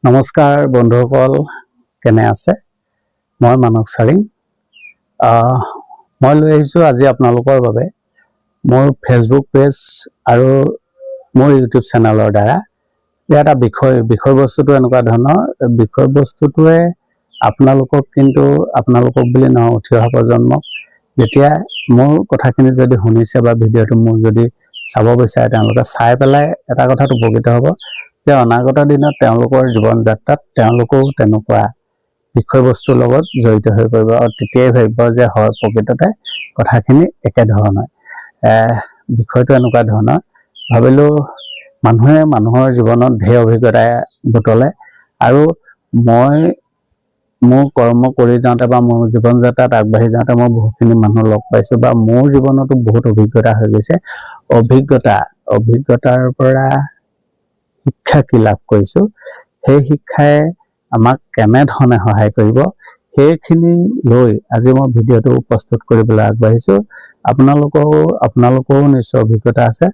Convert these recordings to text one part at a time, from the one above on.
নমস্কাৰ বন্ধুসকল, কেনে আছে? মই মানস চাৰিং। মই লৈ আহিছোঁ আজি আপোনালোকৰ বাবে মোৰ ফেচবুক পেজ আৰু মোৰ ইউটিউব চেনেলৰ দ্বাৰা এটা বিষয়। বিষয়বস্তুটো এনেকুৱা ধৰণৰ, বিষয়বস্তুটোৱে আপোনালোকক, কিন্তু আপোনালোকক বুলি নহয়, উঠি অহা প্ৰজন্মক যেতিয়া মোৰ কথাখিনি যদি শুনিছে বা ভিডিঅ'টো মোৰ যদি চাব বিচাৰে, তেওঁলোকে চাই পেলাই এটা কথাত উপকৃত হ'ব যে অনাগত দিনত তেওঁলোকৰ জীৱন যাত্ৰাত তেওঁলোকেও তেনেকুৱা বিষয়বস্তুৰ লগত জড়িত হৈ পৰিব আৰু তেতিয়াই ভাবিব যে হয়, প্ৰকৃততে কথাখিনি একেধৰণৰ। বিষয়টো এনেকুৱা ধৰণৰ, ভাবিলোঁ মানুহে মানুহৰ জীৱনত ঢেৰ অভিজ্ঞতা বুটলে আৰু মই মোৰ কৰ্ম কৰি যাওঁতে বা মোৰ জীৱন যাত্ৰাত আগবাঢ়ি যাওঁতে মই বহুখিনি মানুহ লগ পাইছোঁ বা মোৰ জীৱনতো বহুত অভিজ্ঞতা হৈ গৈছে। অভিজ্ঞতাৰ পৰা শিক্ষা কি লাভ কৰিছোঁ, সেই শিক্ষাই আমাক কেনেধৰণে সহায় কৰিব, সেইখিনি লৈ আজি মই ভিডিঅ'টো প্ৰস্তুত কৰিবলৈ আগবাঢ়িছোঁ। আপোনালোকৰো নিশ্চয় অভিজ্ঞতা আছে।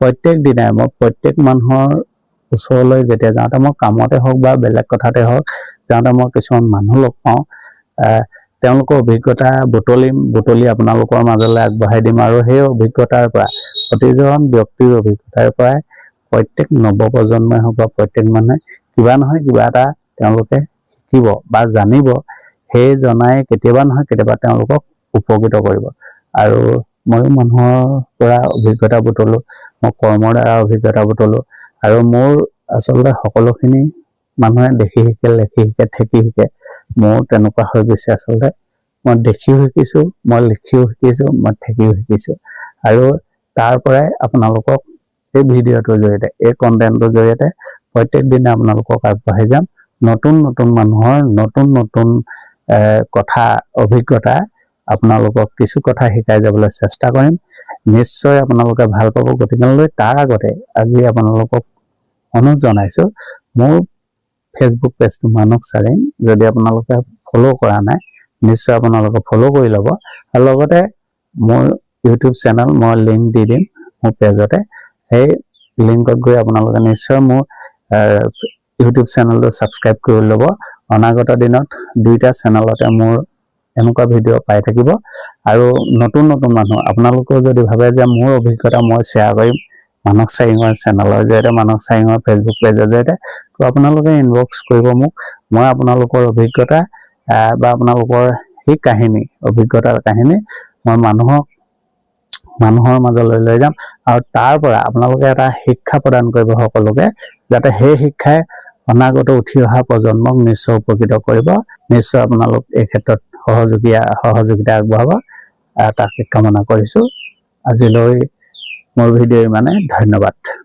প্ৰত্যেক দিনাই মই প্ৰত্যেক মানুহৰ ওচৰলৈ যেতিয়া যাওঁতে, মই কামতে হওক বা বেলেগ কথাতে হওক, যাওঁতে মই কিছুমান মানুহ লগ পাওঁ। তেওঁলোকৰ অভিজ্ঞতা বুটলিম, বুটলি আপোনালোকৰ মাজলৈ আগবঢ়াই দিম আৰু সেই অভিজ্ঞতাৰ পৰা, প্ৰতিজন ব্যক্তিৰ অভিজ্ঞতাৰ পৰাই প্ৰত্যেক নৱপ্ৰজন্মই হওক বা প্ৰত্যেক মানুহে কিবা নহয় কিবা এটা তেওঁলোকে শিকিব বা জানিব। সেই জনাই কেতিয়াবা নহয় কেতিয়াবা তেওঁলোকক উপকৃত কৰিব। আৰু ময়ো মানুহৰ পৰা অভিজ্ঞতা বুটলোঁ, মই কৰ্মৰ দ্বাৰা অভিজ্ঞতা বুটলোঁ আৰু মোৰ আচলতে সকলোখিনি মানুহে দেখি শিকে, লেখি শিকে, ঠেকি শিকে। মোৰ তেনেকুৱা হৈ গৈছে। আচলতে মই দেখিও শিকিছোঁ, মই লিখিও শিকিছোঁ, মই ঠেকিও শিকিছোঁ আৰু তাৰ পৰাই আপোনালোকক এই ভিডিঅ'টোৰ জৰিয়তে, এই কণ্টেণ্টটোৰ জৰিয়তে প্ৰত্যেক দিনে আপোনালোকক আগবঢ়াই যাম। নতুন নতুন মানুহৰ নতুন নতুন কথা, অভিজ্ঞতা, আপোনালোকক কিছু কথা শিকাই যাবলৈ চেষ্টা কৰিম। নিশ্চয় আপোনালোকে ভাল পাব। গতিকেলৈ তাৰ আগতে আজি আপোনালোকক অনুৰোধ জনাইছোঁ, মোৰ ফেচবুক পেজটো মানস চাৰিং যদি আপোনালোকে ফ'ল' কৰা নাই, নিশ্চয় আপোনালোকে ফ'ল' কৰি ল'ব আৰু লগতে মোৰ ইউটিউব চেনেল মই লিংক দি দিম মোৰ পেজতে। সেই লিংকত গৈ আপোনালোকে নিশ্চয় মোৰ ইউটিউব চেনেলটো ছাবস্ক্ৰাইব কৰি ল'ব। অনাগত দিনত দুইটা চেনেলতে মোৰ এনেকুৱা ভিডিঅ' পাই থাকিব। আৰু নতুন নতুন মানুহ আপোনালোকেও যদি ভাবে যে মোৰ অভিজ্ঞতা মই শ্বেয়াৰ কৰিম মানস চাৰিঙৰ চেনেলৰ জৰিয়তে, মানস চাৰিঙৰ ফেচবুক পেজৰ জৰিয়তে, তো আপোনালোকে ইনবক্স কৰিব মোক। মই আপোনালোকৰ অভিজ্ঞতা বা আপোনালোকৰ সেই কাহিনী, অভিজ্ঞতাৰ কাহিনী মই মানুহৰ মাজলৈ লৈ যাম আৰু তাৰ পৰা আপোনালোকে এটা শিক্ষা প্ৰদান কৰিব সকলোকে, যাতে সেই শিক্ষাই অনাগত উঠি অহা প্ৰজন্মক নিশ্চয় উপকৃত কৰিব। নিশ্চয় আপোনালোক এই ক্ষেত্ৰত সহযোগিতা আগবঢ়াব, তাকে কামনা কৰিছোঁ। আজিলৈ মোৰ ভিডিঅ' ইমানে। ধন্যবাদ।